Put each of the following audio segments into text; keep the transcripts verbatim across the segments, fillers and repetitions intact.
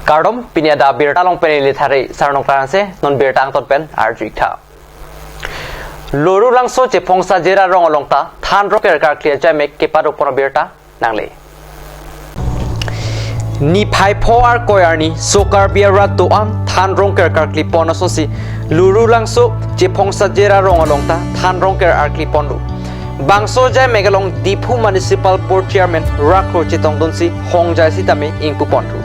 Kardom, pini adak birta along pen ili Thare Sarnong Karanse, non birta angton pen arju-ik tha. Lurulangso Chephongsajer arong along ta than rongker karkli ajaimek kepado pon abirta nangle. Niphai pho Arkoi arni so Karbi arat do-an than rongker karkli pon asonsi Lurulangso Chephongsajer arong along ta than rongker arkli ponlo. Bangso ajaimek along Diphu Municipal Board Chairman Rakro chetongdunsi hongjai sitame ingpu ponthu.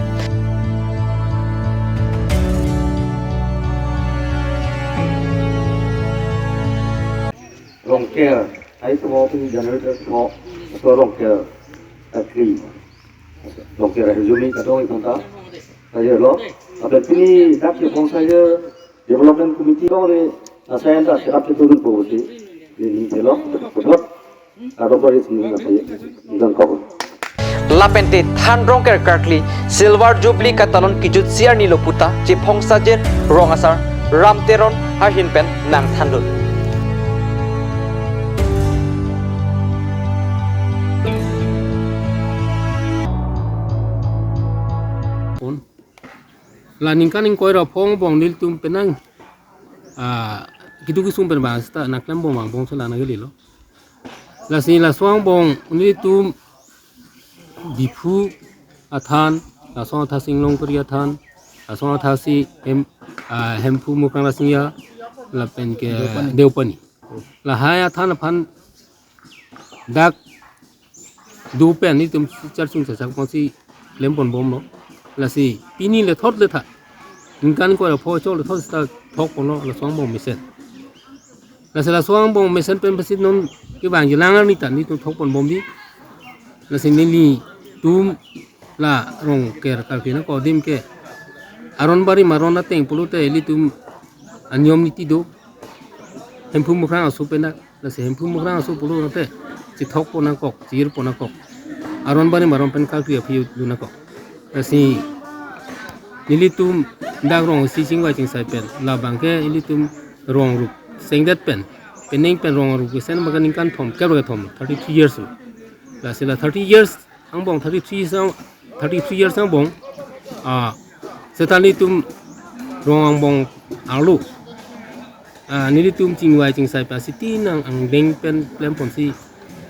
Rongker, ai tumo pini January tarik tumo, so rongker akri. Rongker hejumi kadong itonta. Saje lo, lapen pini dak Chephongsajer Development Committee lo le, nasayan ta serap chetudun po si, ni ni telo, puthot, kadokave sini na pe, nang kau. Lapen te than rongker karkli Silver Jubilee katalon kejutsi arni lo puta Chephongsajer rong asar Ram Teron ahin pen nangthandun. Pon. La ningkan ingkoi ra pho angbong nelitum penang, ah, keduk kesung pen bang seta nangklembom vangbom si la nangkele lo. Lasi laso angbong nelitum Diphu athan, laso athaksi Inglongkiri athan, laso athaksi Hem-, ah, Hemphu Mukrang Rasinja, lapen ke Deopani. Deopani. Lahai athan aphan dak do pen nelitum charchung chachak ponsi klem ponbomlo. Lasi pini le thot le tha. Ningkan ingkoi ra pho chok le thot seta thok ponlo laso angbong mesen. Lasi laso angbong mesen pen pasi non kevangji lang arni ta nelitum thok ponbom di. Lasi nelitum la rongker karkli nangkok adim ke aron barim aron ateng pulote ilitum aniyom niti do. Hemphu Mukrang aso pen dak. Lasi Hemphu Mukrang aso pulo nate chethok pon nangkok, chir pon nangkok. Aron barim aron pen karkli aphi dun nangkok. Lasi nelitum dak rong isi chingvai chingsai pen labang ke ilitum rong rup sengdet pen, penang pen rong rup kesen abang ke ningkan thom, kep ra kethom, thirty three years lo. Lasi la thirty years angbong, thirty three sang, thirty three years angbong, ah, seta nelitum rong angbong arlo, ah, nelitum chingvai chingsai pen asiti nang angdeng pen klem ponsi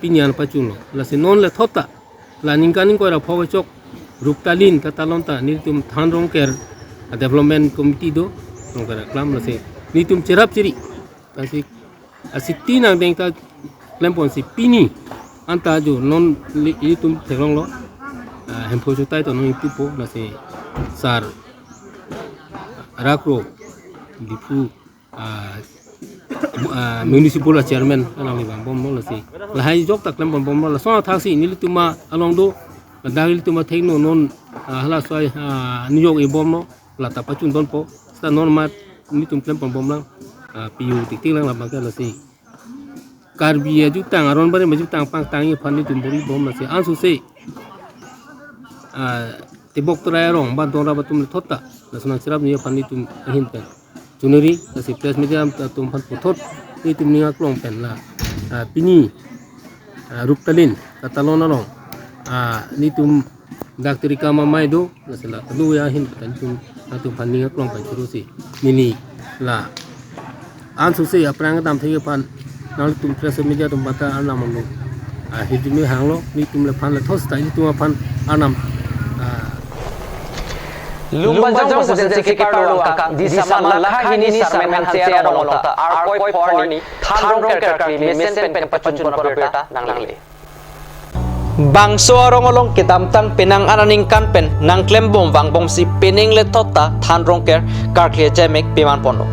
pini an pachunlo. Lasi non le thot ta la ningkan ingkoi ra pho chok rup talin katalon ta nelitum than rongker a Development Committee do, rongker aklam, lasi nelitum cherap chiri kasi asiti nang deng ta klem ponsi pini anta jo non li-, ilitum theklonglo, ah, Hemphu chutai to non ingpupo, lasi Sar Rakro Diphu, ah, ah, Municipal Chairman alangli vangbomlo, lasi lahai jok ta klem ponbomlo, laso athaksi nelitum along do, dak ilitum athengno non, ah, hala soi, ah, niyok ibomlo, la ta pachun ponpo, seta non mat nelitum klem ponbom lang, ah, piu tiktik lang labang ke, lasi Karbi ajutang, aron barim ajutang pangtangji aphan nelitum bor-ibom, lasi ansose, ah, tebok terai arong, bantung rap atum le thot ta, laso nangcherapji aphan nelitum ahin pen choneri, lasi press media atum aphan puthot nelitum ning aklong pen la, ah, pini, ah, rup talin katalon along, ah, nelitum dak Trika Amei do, lasi la kadu ya ahin pen nelitum, nangtum aphan ning aklong pen churu si neli la ansose aphrang kedam thekji aphan nangtum press media atum aphan ta arnam anu, ah, hejumi hanglo, nelitum le aphan le thot ta nelitum aphan arnam, ah, Lumbajong constituency keparlo angkang Disama lakha hini Sarmen Hanse arong along ta Arkoi pho arni than rongker karkli mesen pen kepachun pon abirta nangle. Bangso arong along kedamtang penang an aningkan pen nangklembom vangbomsi penang le thot ta than rongker karkli ajaimek peman ponlo.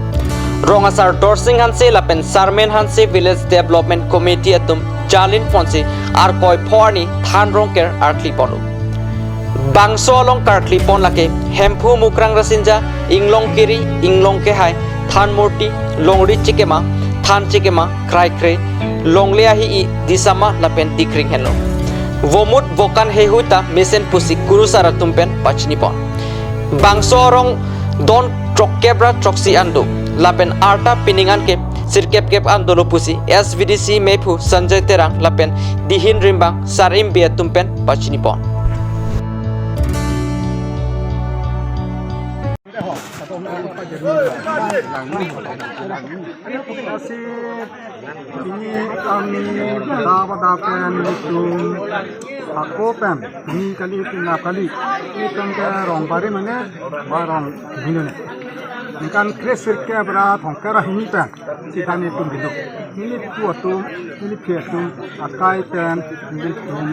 Rong asar Dorsing Hanse lapen Sarmen Hanse Village Development Committee atum jalin ponsi Arkoi pho arni than rongker arkli ponlo. Bangso along karkli pon lake Hemphu Mukrang Rasinja, Inglongkiri, Inglongkehai, Thanmurti, Longri Chikema, Than Chikema, Kraikre, Longle Ahi-i, Disama lapen Dikring henlo. Vomut vokan heihui ta mesen pusi kurusar atum pen pachini pon. Bangso arong don throkkep ra throksi an do, lapen arta penang an ke sirkep kep an dolo pusi S V D C mephu Sanjay Terang lapen Dihin Rimbang Sarim Bey atum pen pachini pon. Lasi pini kami da pada pen ilitum ako pen pini kali, pini kali ilitum ke rong bari mane ba rong binu ne. Ningkan kre-sirkep ra thomkep ra hini pen si dan ilitum binu. Nelitum atum, neliphi atum akai pen ilitum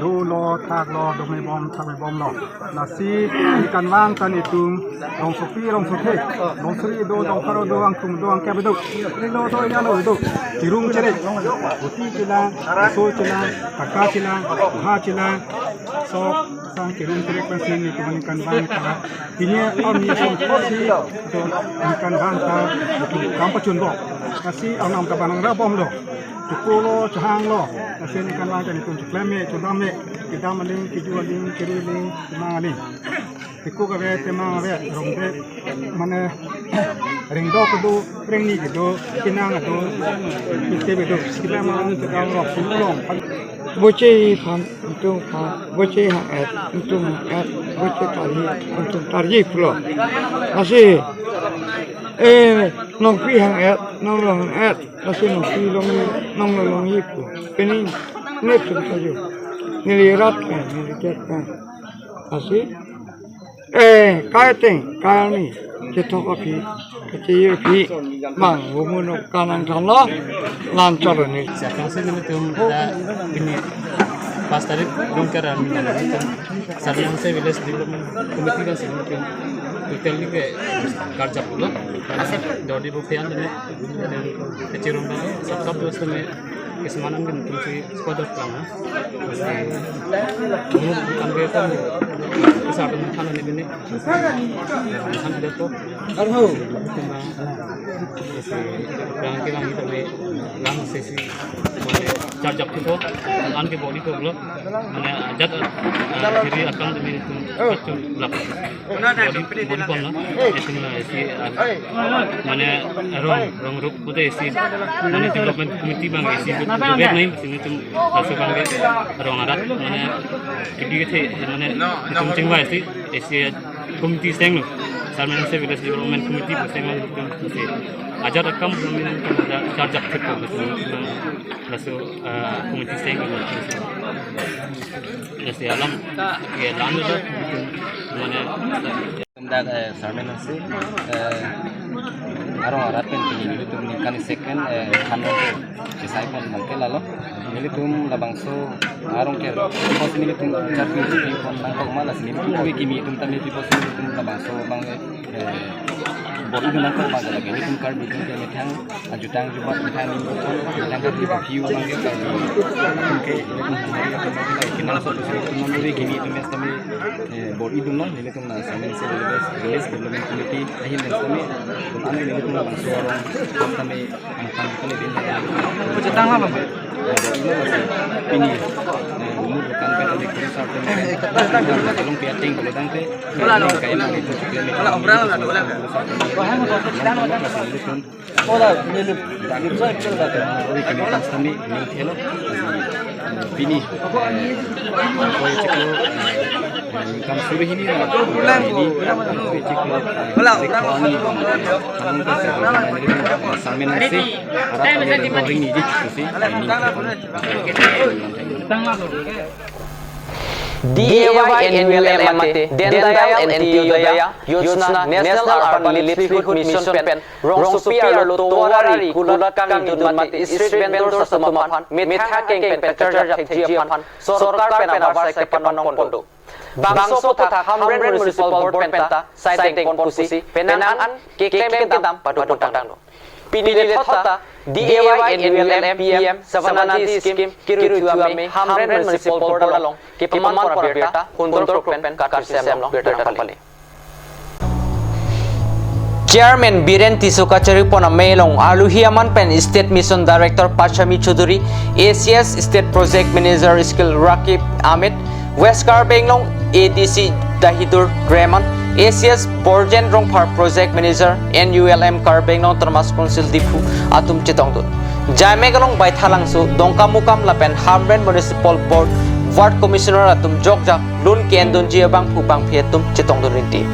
dolo thaklo, dome bom thakme bomlo. Lasi ningkan vang ta nelitum rongsopi rongsothek, rongsuri do, rongpharo do, angthum do, angkep do, nilo do, ingnalo do, chirum cherek, kuti chelang, so chelang, kaka chelang, ha chelang, sok sang chirum cherek pensi nelitum ningkan vang ta. Pini arni songkosi do ningkan vang ta nelitum kam pachun bom. Lasi anam ta banang ra bomlo. Chokolo, chahanglo. Lasi ningkan vang ta nelitum choklem me, chodam me, kedam aling, keju aling, keri aling, kemang aling. Teko kave, temang ave, rong ave, mane, rengdok kedo, rengni kedo, kenang kedo, pite kedo, sila mang kedam rok, sila rong. Boche aphan, ingtung aphan, boche hang-et, ingtung hang-et, boche tarji, ingtung tarji pulo. Lasi, eh, nongpi hang-et, nonglo hang-et, lasi nongpi longji, nonglo longji pu. Pini, ne tum tajo. Neli rat ka, neli ket ka. Lasi, eh, kai ateng, kai arni, kethok aphi, kachir aphi, bang, humun kanang thanlo, lan chalo ni. Siapang si nelitum da pini pas tarik Rongker arni nelitum Sarmeng Hanse Village Development Committee kan si nelitum total ni ke karjap lo. Dodi bu phian ni, kachirung lo, sab sab dos ni, kismanan kan tum si squad of lang. Munu kan ke kan kisar tum than ni bini. Than de to. Arho. Tuma, si, lang ke lang itu me, lang sesi, mane charge up to, an ke body ko lo, mane ajat, ah, diri akam de me tum, kacung lap. Body, body kon lo, esi na, esi, ah, mane rong, rong rup pute esi, mane development committee bang esi, tu, tu, tu, nai, sini tum, laso bang ke, rong arat, mane, kidi ke the, mane, tum chingvai esi, esi, committee seng lo. Sarmeng Hanse Village Development Committee pu seng lo, tum si. Ajat akam kami nang tum da charge up thek ko, laso, ah, committee seng lo. Laso alam, ya, lam lo, mane, Tum dak, eh, Sarmeng Hanse, eh, arong arat pen pini nelitum ningkan second, eh, than kisai pon bang ke lalo. Nelitum labangso arong ke, pos nelitum charpi chipi pon nangkok ma, lasi nelitum kami kimi atum tame pi pos nelitum labangso bang, eh, bor-i nangkok bang lagi. Nelitum Karbi atum ke methang ajutang jubat methang ning pon, methang Karbi view bang ke Karbi atum ke, nelitum hari atum ke lagi kenang so, nelitum nang uri kimi atum mes tame, eh, bor-i dun lo, nelitum na Sarmeng Hanse Village, Village Development Committee ahin mes tame, tum an nelitum labangso arong, tum tame, ang tang kali din. Chetang lama. Pini, eh, umur bukan kan ada kurang satu. Kalau piating kalau dangte, kalau kayak mana itu juga ni. Kalau obral lah, kalau obral. Wah, mau tahu chetang, mau tahu. Ola, nilip, nilip sa, nilip sa. Ori kami kan sami, nilip hello. Pini, eh, koi chiklo, eh, kam suri hini na, ini, koi chiklo, eh, wala, chiklo ani, kanun ka sa, Sarmeng Hanse, arat kami boring ni di, si, ini. D A Y N U L M mate, Deen Dayal Antyodaya Yojana, National Urban Livelihood Mission pen, rongsopi arlo tovar ari, kulot kangdun mate street vendors atum aphan methang keng pen kacharjap thekji aphan sorkar pen avarsai kepanong pon do. Bangso aputhak Hamren Municipal Board penta saideng pon pusi penang an keklem kedam padopon tanglo. Pini lethot ta D A Y N U L M P M Savanati Scheme kiru thu ame Hamren Municipal Board along kepaman pon abirta Hundor Krok pen kartu sem along birta nangpale. Chairman Biren Tisso kachari pon amei along arlohi aman pen State Mission Director Pachami Choudhury, A C S State Project Manager Skill Rakib Ahmed, West Karbi Anglong A D C Dahidur Grayman, A C S Borjen Rongphar Project Manager N U L M Karbi Anglong Autonomous Council Diphu atum chetongdun. Jaimek along baithalangso Dongkamukam lapen Hamren Municipal Board Ward Commissioner atum jokjak lun ke-endunji abangphu bangphi atum chetongdun rinti.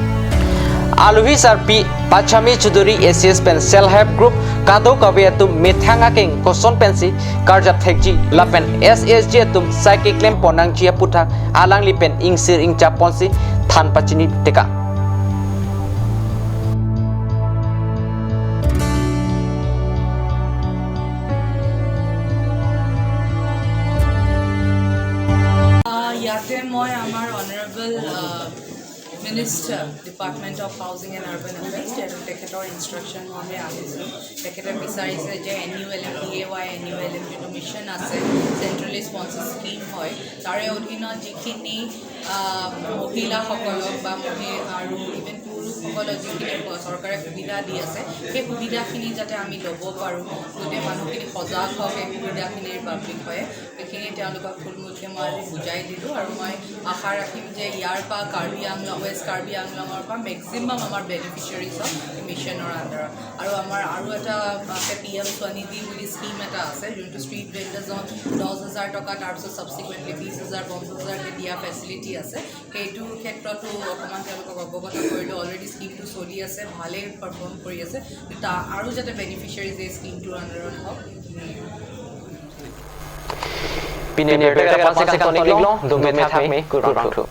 Alohi sarpi Pachami Chuduri A C S pen self help group kadokave atum methang akeng koson pensi karjap thekji lapen S H G atum sai keklem ponnangji aputhak alangli pen ingsir ingchap ponsi than pachini tekang. আহ, ইয়াতে মই আমাৰ honourable minister department of housing and urban affairs, তেখেতৰ instruction মৰ্মে আহিছোঁ। তেখেতে বিচাৰিছে যে N U L M, P A Y N U L M যিটো মিছন আছে, চেণ্ট্ৰেলি স্পন্সৰ্ড স্কিম হয়, তাৰে অধীনত যিখিনি আহ, মহিলাসকলক বা মহি আৰু ইভেন পুৰুষসকলক যিখিনি চৰকাৰে সুবিধা দি আছে, সেই সুবিধাখিনি যাতে আমি ল'ব পাৰোঁ, গোটেই মানুহখিনি সজাগ হওক এই সুবিধাখিনিৰ বা বিষয়ে, সেইখিনি তেওঁলোকক থুলমূলকৈ মই আজি বুজাই দিলোঁ। আৰু মই আশা ৰাখিম যে ইয়াৰ পৰা কাৰ্বি আংলং, ৱেষ্ট কাৰ্বি আংলঙৰ পৰা মেক্সিমাম আমাৰ বেনিফিচিয়াৰিজ হওক এই মিছনৰ আণ্ডাৰত। আৰু আমাৰ আৰু এটা আছে পি এম স্বনিধি বুলি স্কিম এটা আছে, যোনটো ষ্ট্ৰীট ভেণ্ডাৰ্ছক দহ হাজাৰ টকা, তাৰপিছত ছাবচিকুৱেণ্টলি বিছ হাজাৰ, পঞ্চাছ হাজাৰকৈ দিয়া ফেচিলিটি আছে। সেইটো ক্ষেত্ৰতো অকণমান তেওঁলোকক অৱগত কৰিলোঁ। অলৰেডি স্কিমটো চলি আছে, ভালেই পাৰফৰ্ম কৰি আছে। তা আৰু যাতে বেনিফিচিয়াৰিজ এই স্কিমটোৰ আণ্ডাৰত হওক। Pini birta kapansi kangton-iklong, dum methak me kurang thu.